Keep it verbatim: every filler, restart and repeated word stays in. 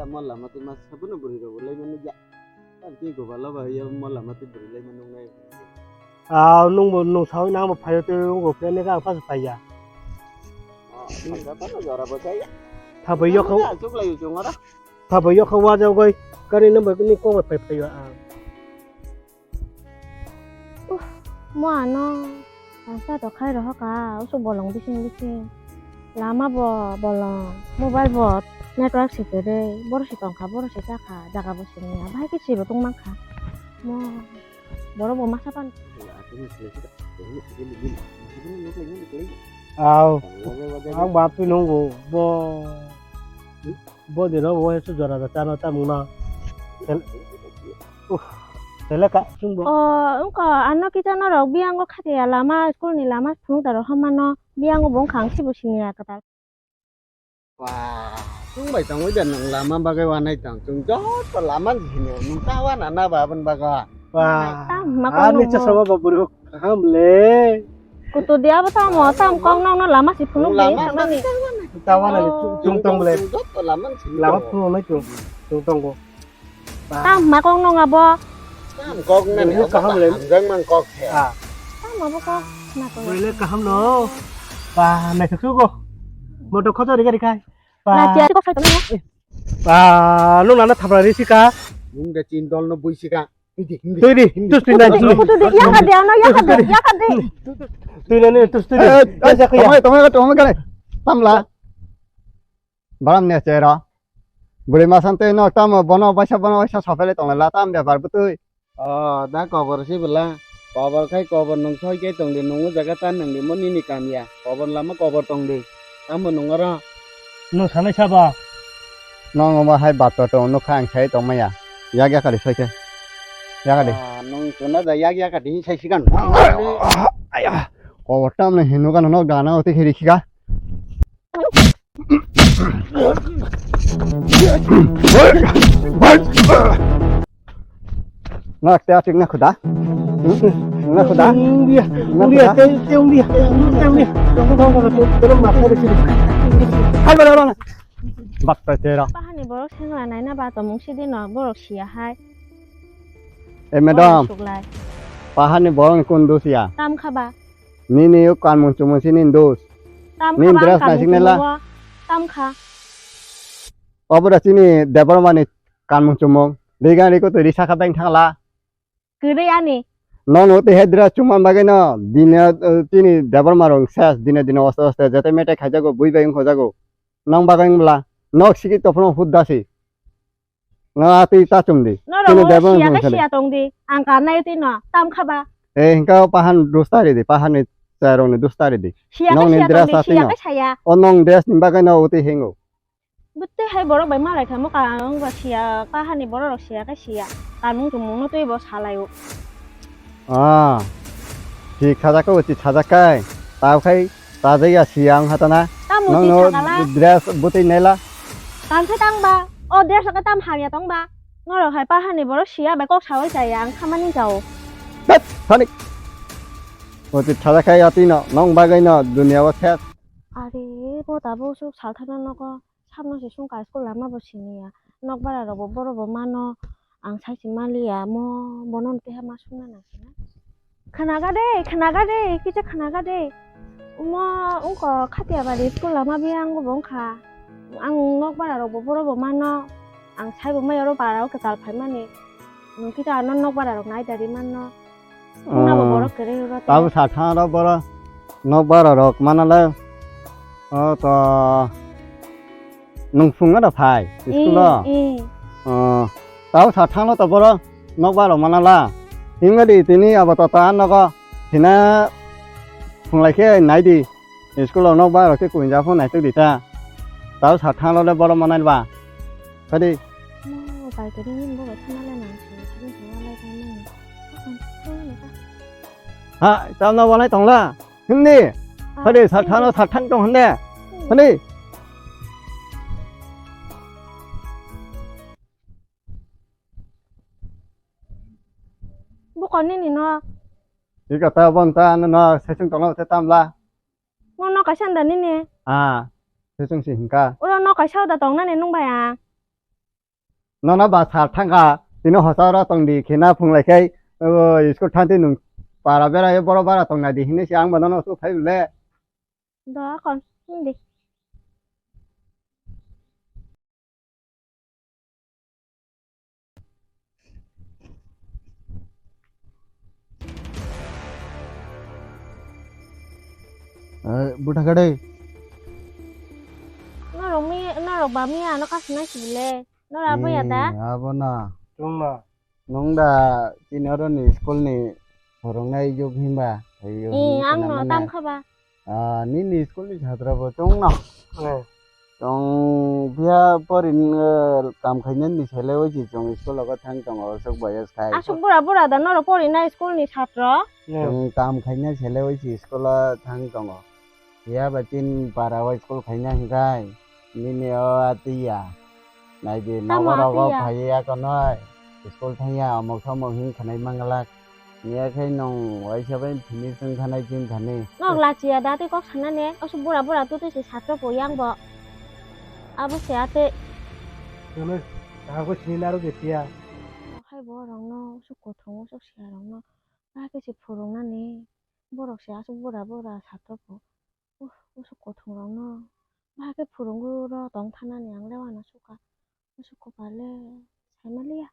Mo lama twi ma sabuno bwrwi rok bo lai mano ya. Tam twi gobalo ba ya mo lama twi bwrwi lai mano nai. Ah, nung bo nung sawi nang bo phayo twi nung bo plan ka pas phaiya. Thabai yok kho. Thabai yok kho wa jao goi. Kani nang bo ni kok bai phai phayo ang. Mo ano rasta to khai rohor ka, usuk bolong bising bising. Lama bo bolong, mobile bo network si kwrwi, boro si tongkha, boro si chakha, jaga bo sini ya, bahai khe si bo tong mankha. Mo, borok bo masa pan. Aw, ang ba twi nungo, bo, bo de no, bo se jora da chano ta mungna. Uff, tele ka chwng bo. O, wngkha, ano kisa norok biyango khatiya lama, school ni lama phunukta rok hamano, biyango bo wngkha ang sibo siniya kwtal. Wah, chwng bai tongwi da nwng lama bagwi wanai tong, chwng joto lama ni siniya, nwng ta wana na ba aboni bagwi. Wah, tam ma ani kok chasma ba buruk kaham le. Kutu dia bo tamo, tam kok nokno lama si phunuk di, lama tamo ni. Ta wana ni chwng tong le. Chwng joto lama ni siniya. Lama phunuk nai chwng, chwng tongo. Tam ma kok nong abo. Tam kok nani kaham le. Hamjak mang kok he. Ah. Tam abo kok na to. Bwrwi le kaham no. Ba, naithok sugo. Motor khoto rika rika. Ba. Na tiya kok sai tong. Ba, nung nana thapra ri sika. Nung de chin dol no bui sika. Tui di, tui di, tus tui nai. Kutu di, ya ka de, ano ya ka de, ya ka de. Tui nani, tus tui di. Eh, eh, tongmai, tongmai, tongmai kare. Tamla. Baram ne chero. Bwrwi masang tei no tamo bono baisa bono baisa sopele tongla tam bepar bwtwi. O da kobor si bwla. Kobor khai kobor nwng soi khe tong di, nwng o jaga ta nwng di mo nini kam ya. Kobor lama kobor tong di. Tamo nwng oro. Nwng sanai sabo. Nwng omo hai bato tong nukha ang sai tong maya. Yak yakari soi khe. Yakari. Ah, nwng chuna da yak yakari sai sikan. Aya. Kobor tamne hinu gana nok dana oti khiri khika. Nak te atik na khuda. Na khuda. Ungdia, ungdia, te, te ungdia, te ungdia. Tong, tong, tong, tong, tong, tong, tong. Hai, bana, bana. Bakta chera. Pahani borok sengla naina ba tomung sidi no borok siya hai. Eh, madam. Borok suklai. Pahani borok ni kun dos ya? Tam khaba. Nini o kanmung chumung si nini dos. Tam nini khaba dress ang naisik kanmung nela. Chumung o. Tam kha. Obo da chini Debbarma ni kanmung chumung. Riga riko to risa kha beng thangla. Kwrwi ani. Nono tei hai dress chumani bagwi no dine, eh, chini Debbarma rong ses dine dine oste oste jete mete khaijago bui bai wngkhojago. Nong bagwi wngla nok siki tophuno hut dasi. Nga twi ta chum di. Norok chini oro Debbarma siya rong khe sele. Siya tong di. Ang karnai twi no tam khaba. Eh, hingka pahan dus tari di, pahan ni chairong ni dus tari di. Siya khe nong ni siya dress tong di, atwi siya no. Khe saya. O nong dress ni bagwi no uti hingo. Bwtwi hai borok bai malai kha muka ang ba siya, kahani borok rok siya khe siya. Kanmung chumung no twi bo salai o. Ah. Thik sajak khe uchi sajak khe. Tao khai sajak ya siya ang hatana. Tamo nong uchi no sakala. Dress bwtwi nela. Tang khe tang ba. O dress khe tam hamya tong ba. Norok hai pahani borok siya bai kok sawi chaya ang khamani jao. Tat, thani. Uchi sajak khe atwi no nong bagwi no dunia o ses. Are bo tabuk suk salthana nogo. Sabno se sungkha school lama bo siniya. Nok bara rok bo borok bo mano. Ang sai se maliya mo bono keha ma sungna nang sina. Khnaga de, khnaga de, kisa khnaga de. Mo ungko khatia bari school lama biyang bo wngkha. Ang nok bara rok bo borok bo mano. Ang sai bo mai oro bara o kwtal phai mani. Nwng kisa ano nok bara rok nai dari mano. Wngna bo borok kwrwi oro tei. Tabo sathang oro borok nok bara rok mana le. O to nwng phungo da phai school o. Ih, ih. O tabo sathang lo to borok nok bara rok mana la. Hingma di tini abo to ta nogo hina phunglai khe nai di. School o nok bara rok khe kuinja phone nai tuk di ta. Tabo sathang lo le borok mana ba. Phadi. Mo bai kwrwi ni bo bai thana le nang si, thani thana le thani. Ha, tamna walai tongla. Himni. Phadi, sal thano, sal thang tong hande. Phadi. Bukon nini no. Ika ta bon ta no no sesung tongla se tamla. Mo no kaisa da nini. Ah, sesung si hingka. Oro no kaisa da tong nani nung bai ang. Nono ba sar thangkha, tini hosa oro tongdi khina phunglai khai, o, school thangtwi nwng para beraio, boro bara tongna di hinwi se ang bo nono su phai le. Do kon, hindi. Eh, buthakadai. Norok mi, norok ba mi ano kasnai sibile. Norok abo ya da? Eh, abo na. Chwngno. Nwng da chini oro ni school ni phwrwngnai yug himba? Thai yug Eh, himba ang no kana tam manya? Khaba. Ah, nini school ni chhatra bo chwngno. Eh. Chwng phiya porin, eh, kam khainani selewai si chwng school o thang tongo, aswk boyos khai. Aswk bura bura da norok porinai school ni chhatra? Eh. Chwng kam khaina selewai si school o thang tongo. Phiya ba tin para o school khaina hwnkhe nini o atiya. Naidi tamo nogo rogo atiya? Phaiya konoi. School thangya omok somok hin khanai manglak. Niya khe nwng waisa bai phini chwng thanai chini thani. Nok lachiya da tei kok sanani. Oso bura bura tu tei se satro po yang bo. Abo se ate. Nwng kaham khe sini naro de tiya. Hai bo rong no sok kothong sok siya rong no. Ba khe se phurung nani. Borok se aswk bura bura satro po. Uh, usuk kothong rok no. Bahai khe phurungo ro tong thanani ang le uanw sukha. Usuk kopar le sai manliya.